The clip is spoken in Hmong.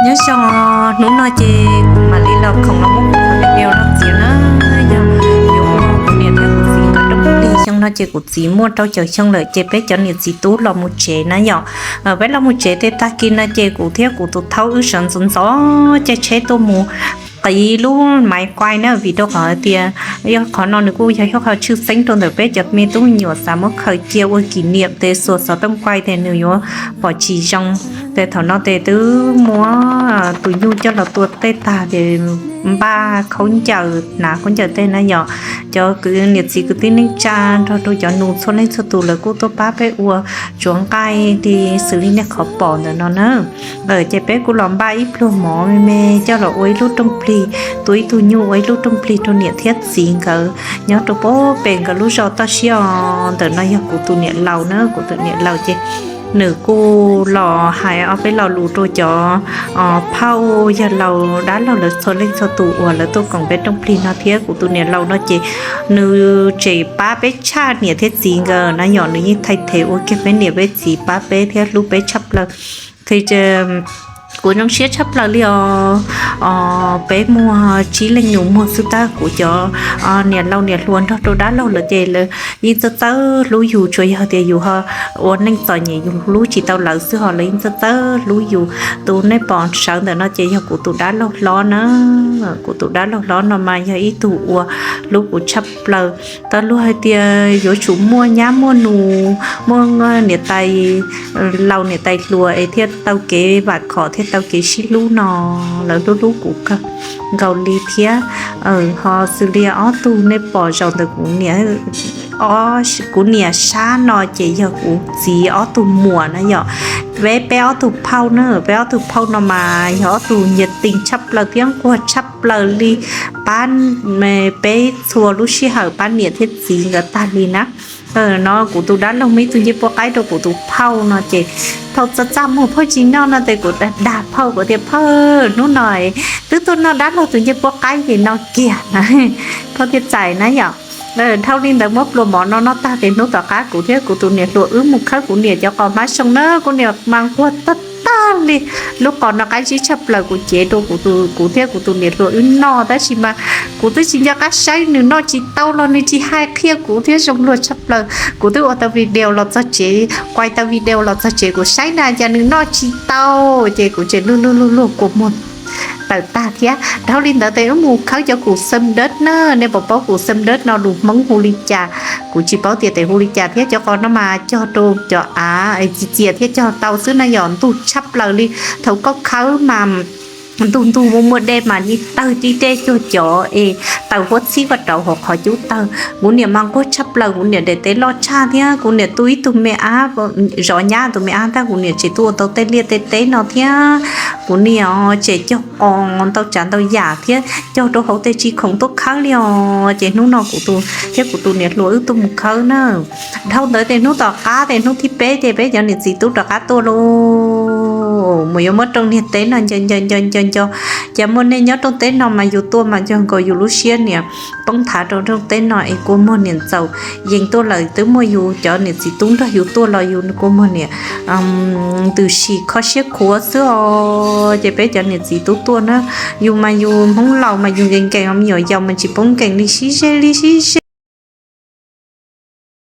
Nyob zoo, hnub no ces kuv mam li los khoom los muab kuv qhov video no txiav na. Yog yuav ua kuv niam thiab kuv txiv nkawd rooj plig xyoo no ces kuv txiv muaj rau caum xyoo lawm ces peb cov niam txiv tub los mus tsev na yom. Peb los mus tsev tej tag kis no ces kuv thiab kuv tus thaub wb sawv ntxov ntxov caij tsheb tuaj mus qiv lub maiv quai na, vim rau qhov hais tias yog qhov no nws kuj yog ib qho tshwj xeeb rau ntawm peb cov me tub me nyuam xav muab khaws cia ua kỷ niệm tes xuas xov tooj quai tes nws yuav pom tsis zoo. Ces thaum no tes twb muab tus nyuj coj los tua tej tag ces npaj khaub ncaws, hnav khaub ncaws tej na yom. Cov kwv niam txiv kwv tij neej tsa nrog rau cov nus txhua leej txhua tus lawv kuj tuaj pab peb ua tsuav nqaij li xws li nej qhov pom ntawm no na. Ces peb kuj los npaj ib pluag mov me me coj los ua ib lub rooj plig, tua ib tug nyuj ua ib lub rooj plig rau niam thiab txiv nkawd nyob rau pem nkawd lub zos toj siab os. Ntawm no yog kuv tus niam laus na, kuv tus niam laus ces nws kuj los hais ob peb lo lus rau cov phauj yawg laus dab laug lawv txhua leej txhua tus uas lawv tuaj koom peb rooj plig no thiab. Kuv tus niam laus no ces nws tseem pab peb tshaj niam thiab txiv nkawd na yom, nws yeej thaij them ua kiag peb niam peb txiv pab peb thiab hlub peb tshaj plaws. Kuv zoo siab tshaj plaws li os. Peb muag tsib leej nus muag xwb tab kuv cov niam laus niam hluas nrog rau dab laug lawv ces lawv yeej txawj txawj hlub yus, tsuas yog tias yus ho ua neej txom nyem yus hlub tsis tau lawv xwb ho lawv yeej txawj txawj hlub yus. Tus nej pom sawv ntawm no ces yog kuv tus dab laug hlob na. Kuv tus dab laug hlob no mas yog ib tug uas hlub kuv tshaj plaws. Tau luag hais tias yuav tsum muaj nyab muaj nus, muaj niam tais laus niam tais hluas es thiaj tau kev vam khom thiaj tau kev sib hlub no. Lawv hlub hlub kuv kawg nkaus li thiab. Ho xws li ob tug nej pom zaum ntawm kuv niam, kuv niam sab no ces yog kuv txiv ob tug muam na yom. Peb, peb ob tug phauj na, peb ob tug phauj no mas yog ob tug nhiệt tình tshaj plaws thiab nquag tshaj plaws li, pab peb txhua lub sij hawm pab niam thiab txiv nkawd tag li na. No kuv tus dab laug muaj ib tug ncej puab qaib rau kuv tus phauj no ces phauj txaj txaj muag phauj tsis noj no ces kuv dag phauj, kuv tias phauj, hnub no twb tuaj noj dab laug tus ncej puab qaib ces noj kiag na. Phauj thiaj txais na yom. Dhau li ntawd muab pluas mov no noj tag ces hnub tom qab kuv thiab kuv tus niam hluas wb mus khawb kuv niam cov qos hmab zoo na, kuv niam mas nquag tag tag li. Lub qos no qab zib tshaj plaws, kuv cev rau kuv thiab kuv tus niam hluas wb noj tab sis mas kuv twb tsis nco qab saib nws noj tsis tau los nws tsis hais qhia kuv thiab zoo luag tshaj plaws. Kuv twb ua tau video los txog tsev, quay tau video los txog tsev kuv saib na cas nws noj tsis tau, ces kuv tseem luag luag luag luag kua muag tawm tag thiab. Dhau li ntawd ces wb mus khawb cov kum xem đất na, nej puas paub kum xem đất no lus Hmoob hu li cas? Kuv tsis paub tias tes hu li cas thiab. Cov qos no mas cog rau cov av txias txias thiab cog tau xwb na yom, ntug tshaj plaws li. Thaum koj khawb mas ntug ntug muaj muaj dej mas yeej tawg tib dej cuag cov es taws huab txhib koj rauv hauv qhov cub tawg. Kuv niam mas nquag tshaj plaws, kuv niam daim teb loj tshaj thiab kuv niam tu ib tug me ab, zov nyab tus me ab ntag, kuv niam tseem tuaj ua tau tej liaj tej teb no thiab. Kuv niam tseem cog qos ntau tsav ntau yam thiab cog rau hauv tej tsis khoom tuaj khawb li os. Ces hnub no kuv tus thiab kuv tus niam hluas wb tuaj mus khawb na. Dhau ntawd ces hnub tom qab ces hnub thib peb ces peb cov niam txiv tub rov qab tuaj lauj, mus yuav muab rooj niag teb no nco nco nco nco nco. Cas muaj nej nyob rooj teb no mas yus tuaj mas cog nkaus yus lub siab niam poob thav rau rooj teb no es kua muag niam ntxaus yees tuaj lawm, twb muaj yus cov niam txiv tub nrog yus tuaj los yus kua muag niam ntws si kho siab khuav xwb os. Ces peb cov niam txiv tub tuaj na, yus mas yus Hmoob laus mas yus nkees nkees, me nyuam yaus mas tsis poob nkees li, sib ze li sib ze.